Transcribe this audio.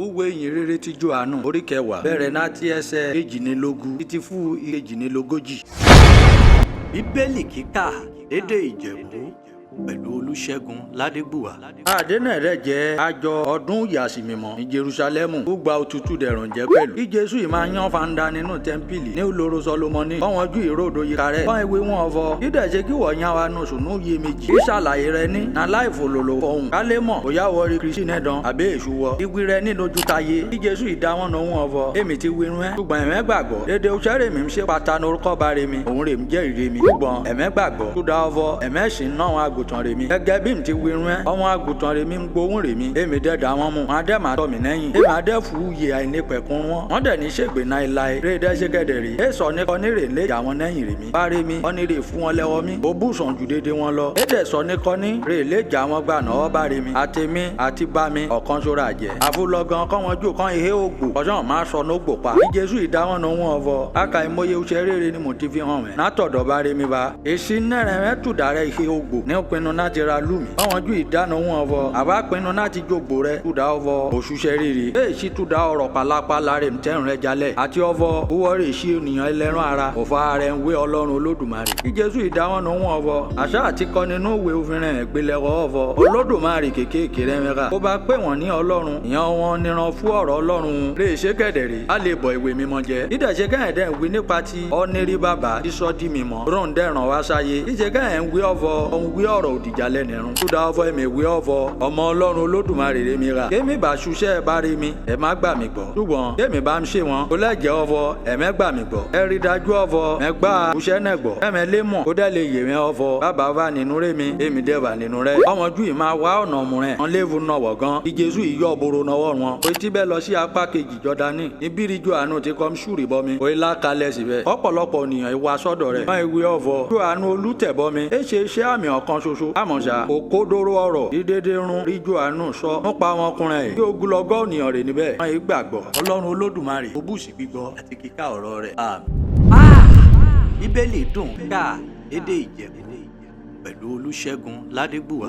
Ìwé ìyìnrere ti Jòhánù orí kẹwàá bẹ̀rẹ̀ láti ẹsẹ̀ 22 títí fún 38. Bíbélì kíkà lédè Ìjẹ̀bú pẹ̀lú Olúṣẹ́gun Ládégbùwà. Àdénà rẹ̀ jẹ́ àjọ ọdún ìyàsímímọ́ ní Jerúsálẹ́mù. Ó gba òtútù dẹ̀rùn jẹ́ pẹ̀lú. Kí Jésù yìí máa yán fanda nínú tẹ́ḿpìlì ní olóró Sọlómọ́nì. Kọ́wọn ju ìròdò yìí kárẹ̀. Kọ́ ìwé wọn ọ̀fọ̀. Dídẹ̀ ṣe kí wọ́n yán wa nù sùnú iye méjì. Kí ṣàlàyé rẹ ní nàláìfò lòlò fọhùn. Kálé mọ̀ bóyá wọ rí Kristi nẹ́dán àbí èṣù wọ. Ìwí rẹ ní lójú tayé. Kí Jésù yìí dá wọn nà wọn ọ̀fọ̀. Èmi ti wirun ẹ́. Ṣùgbọ́n ẹ̀mẹ́ gbàgbọ́. Dédé oṣẹ́ rèmi ń ṣe pátá orúkọ bá rèmi. Òun rèmi jẹ́ ìrèmi. Ṣùgbọ́n ẹ̀mẹ́ gbàgbọ́. Túdà ọ̀fọ̀ ẹ̀mẹ́ sì ń ná àwọn àgùntàn rèmi. Gẹ́gẹ́ bí m ti wirun ẹ́. Ọmọ àgùntàn rèmi ń gbóhùn rèmi. Èmi dẹ̀ dá wọn mú. Wọn á dẹ̀ máa tọ̀ mí lẹ́yìn. Èmi á dẹ̀ fú iye àìnípẹ̀kun wọn. Wọ́n dẹ̀ ní ṣègbè náà láé. Rè dẹ́ ṣe kẹ̀dẹ̀ rè. É sọ ní kọ́ ní rè lé ìjà wọn lẹ́yìn rèmi. Bá rèmi, ọ́ ní rè fún wọn lẹ́wọ́ mi. Ó bùsàn ju dédé wọn lọ. É dẹ̀ sọ ní kọ́ ní rè lé ìjà wọn gbà náà bá rèmi. Àtèmi àti bá mi ọ̀kan ṣọ́ra àjẹ́. Àfúlọ́gán kọ́ wọn jù kán ihe ògbò. Ọ̀sán máa sọ nógbò pa. Bí Jésù ìdáwọn náà wọn ọ̀fọ̀. Aka ìmọye oṣù rere ni mo ti fi hàn mẹ́. Látọ̀dọ̀ bá rèmi bá. Èsì nẹ́rẹ̀ mẹ́ tùdà rẹ̀ ihe ògbò. Ní pinnu láti ra lù mí. Báwọn jù ìdáná wọn ọ̀fọ̀. Àbá pinnu láti jògbó rẹ̀ tùdà ọ̀fọ̀. Òṣùṣẹ́ rere. Èsì tùdà ọ̀rọ̀ pàlápàlá rẹ̀ ń tẹ́rùn rẹ̀ jalẹ̀. Àti ọ̀fọ̀ wúwọ́ rè sí ènìyàn ẹlẹ́ran ara. Òfa rẹ̀ ń wé Ọlọ́run Olódùmarè. Kí Jésù ìdáwọn náà wọn ọ̀fọ̀. Àṣà àti kọ́ nínú ìwé òfin rẹ̀ gbélẹ̀kọ́ ọ̀fọ̀. Olódùmarè kéékèèké rẹ̀ mẹ́ka. Bó bá pè wọ́n ní Ọlọ́run, ìyẹn wọn níran fún ọ̀rọ̀ Ọlọ́run. Lè ṣe kẹ̀dẹ̀rẹ̀, á lè bọ̀ ìwé mímọ́ jẹ́. Dídẹ̀ ṣe kẹ́hìndẹ́ ń wí nípa ti ọ́nírí bàbá sísọ di mímọ́. Rún dẹ̀ràn wá sáyé. Díṣe kẹ́hìn ń wí ọ̀fọ̀, òun wí ọ̀rọ̀ òdìjà lẹ́nìrún. Túdà ọ̀fọ̀ èmi wí ọ̀fọ̀. Ọmọ Ọlọ́run Olódùmarè rè mi rà. Kémi bá ṣuṣẹ́ bá rí mi, ẹ má gbà mí gbọ́. Ṣùgbọ́n kémi bá ń ṣe wọn, ó lẹ́jẹ̀ ọ̀fọ̀, ẹ̀mẹ́ gbà mí gbọ́. Ẹ rí dájú ọ̀fọ̀, ẹ gbà ṣuṣẹ́ náà gbọ́. Ẹ̀mẹ́ lé mọ̀, ó dẹ̀ lè yè mí ọ̀fọ̀. Bàbá wà nínú rẹ̀ mi, èmi dẹ̀ wà nínú rẹ̀. Ọmọ Júù yìí máa wá ọ̀nà ọ̀mù rẹ̀. Wọ́n léwu nọ̀wọ̀ gan. Kí Jésù yìí yọ boro nọwọ́ wọn. Ó ti bẹ́ẹ̀ lọ sí apá kejì Jọ́dánì. Níbírí Jòhánù ti kọ́ ṣúrì bọmi. Ó ilá kalẹ̀ síbẹ̀. Ọ̀pọ̀lọpọ̀ ènìyàn ìwà sọ́dọ̀ rẹ̀. Wọ́n ìwé ọ̀fọ̀. Jòhánù olùtẹ̀bọmi. É ṣe iṣẹ́ àmì ọ̀kan ṣoṣo. Àmọ̀ṣá òkodoro ọ̀rọ̀ dídédé run rí Jòhánù sọ. Nípa wọn ọkùnrin ẹ̀. Kí ogunlọ́gọ́ ènìyàn rè níbẹ̀. Wọ́n yìí gbàgbọ́. Ọlọ́run Olódùmarè. Ó bùsí gbígbọ́ àti kíkà ọ̀rọ̀ rẹ̀. Àmín. Bíbélì dùn ká lédè Ìjẹ̀bú pẹ̀lú Olúṣẹ́gun Ládégbùwà.